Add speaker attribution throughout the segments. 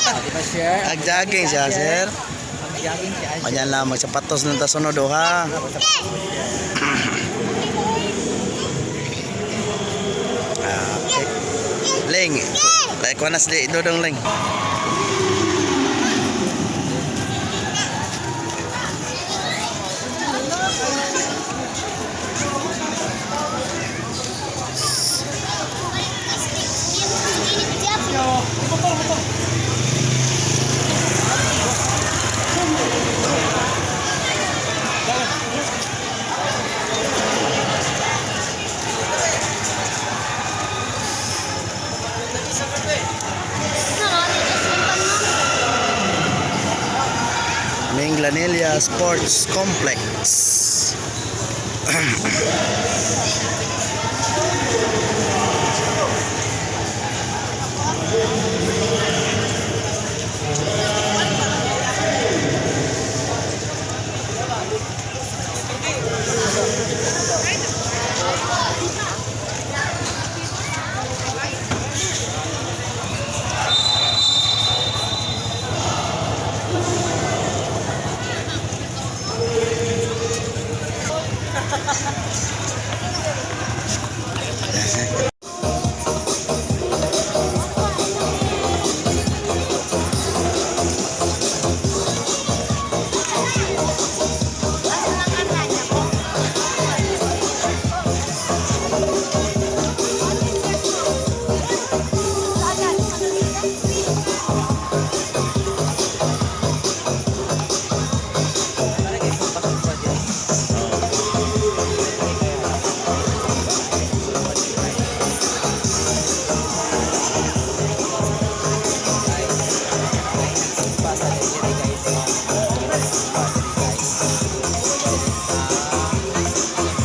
Speaker 1: Di ba, sir?
Speaker 2: Ag-jogging siya, sir.
Speaker 1: Mag-jogging si Asher.
Speaker 2: Ganyan lang, magsapatos lang ta sunod, oh, ha. Ah, okay. Ling, like ko na si Dodong Ling. Minglanilla Sports Complex.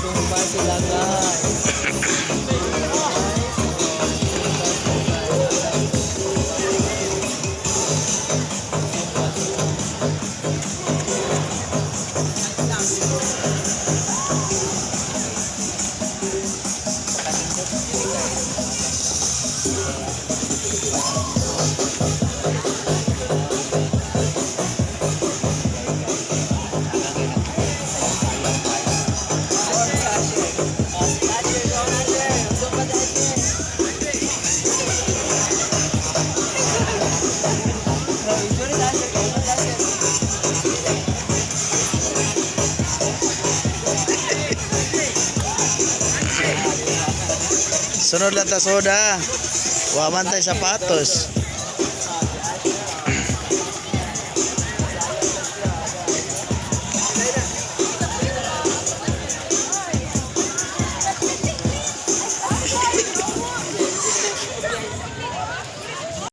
Speaker 1: Zumba sila, guys.
Speaker 2: Sunod lang ta soda. Wa man tay sapatos.